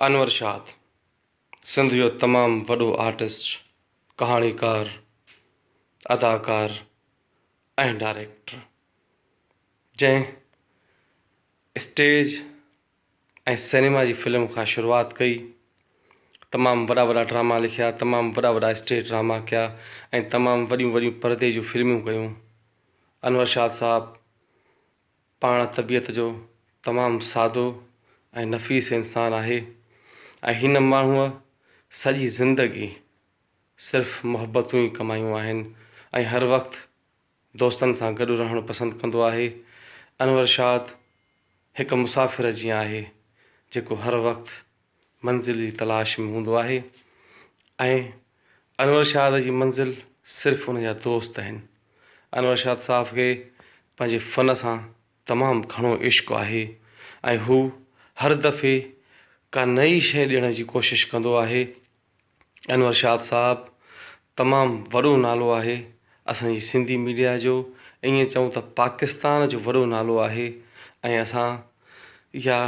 انور شاد سنڌ جو تمام وڏو آرٽسٽ، ڪهاڻيڪار، اداڪار ۽ ڊائريڪٽر جنهن اسٽيج ۽ سئنيما جي فلم کان شروعات ڪئي، تمام وڏا وڏا ڊراما لکيا، تمام وڏا وڏا اسٽيج ڊراما ڪيا ۽ تمام وڏيون وڏيون پردي جون فلمون ڪيون. انور شاد صاحب پاڻ طبيعت جو تمام سادو ۽ نفيس انسان آهي ۽ هن ماڻهوء سڄي زندگي صرف محبتون ئي ڪمايون آهن ۽ هر وقت دوستن سان گڏ رهڻ پسند ڪندو آهي. انور شاد هڪ مسافر جيان آهي جيڪو هر وقت منزل جي تلاش ۾ هوندو آهي ۽ انور شاد جي منزل صرف ان جا دوست آهن. انور شاد صاحب کي پنهنجي فن سان تمام گهڻو عشق آهي ۽ هو هر دفعي ڪا نئين شيء ڏيڻ جي ڪوشش ڪندو آهي. انور شاد صاحب تمام وڏو نالو آهي اسان جي سنڌي ميڊيا جو ائين چئون ته پاڪستان جو وڏو نالو آهي ۽ اسان اها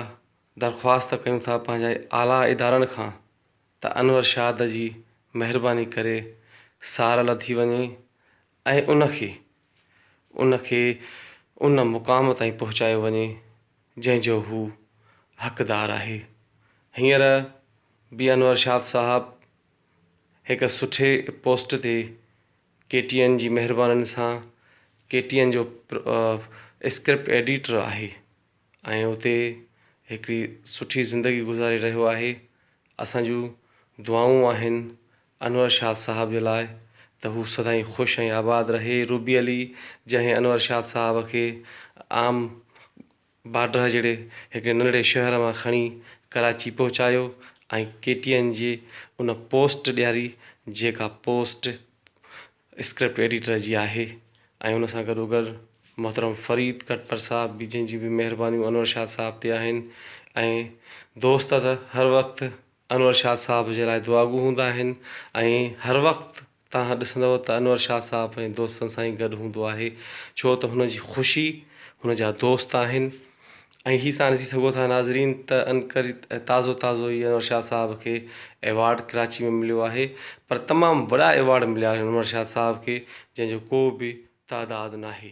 درخواست ڪيون ٿا پنهنجي اعليٰ ادارن کان ته انور شاد جي مهرباني ڪري سار لڌي وڃي ۽ ان کي ان کي ان مقام تائين پهچايو وڃي جنهن جو هو حقدار آهي. هينئر به انور شاد صاحب هڪ سٺي پوسٽ تي ڪي ٽي اين جي مهربانين سان ڪي ٽي اين جو اسڪرپٽ ايڊيٽر آهي ۽ اتي هڪڙي سٺي زندگي گذاري رهيو آهي. اسان جون دعائون آهن انور شاد صاحب جي لاء ته هو سدائين خوش ۽ آباد رهي. روبي علي جنهن انور شاد صاحب کي عام باڊهه جهڙي هڪڙي ننڍڙي شهر مان کڻي ڪراچي پهچايو ۽ ڪي ٽي اين جي ان پوسٽ ڏياري جيڪا پوسٽ اسڪرپٽ ايڊيٽر جي آهي ۽ ان سان گڏوگڏ محترم فريد ڪٽپر صاحب به جنهن جي به مهربانيون انور شاد صاحب تي آهن ۽ دوست ته هر وقت انور شاد صاحب جي لاء دعاگو هوندا آهن ۽ هر وقت توهان ڏسندؤ ته انور شاد صاحب پنهنجي دوستن سان ئي گڏ هوندو آهي ڇو ته هن جي خوشي هن جا دوست آهن ۽ هي توهان ڏسي سگهو ٿا ناظرين ته انڪري تازو تازو ئي انور شاهه صاحب کي ايوارڊ ڪراچي ۾ مليو آهي پر تمام وڏا ايوارڊ مليا آهن انور شاهه صاحب کي جنهن جو ڪو به تعداد ناهي.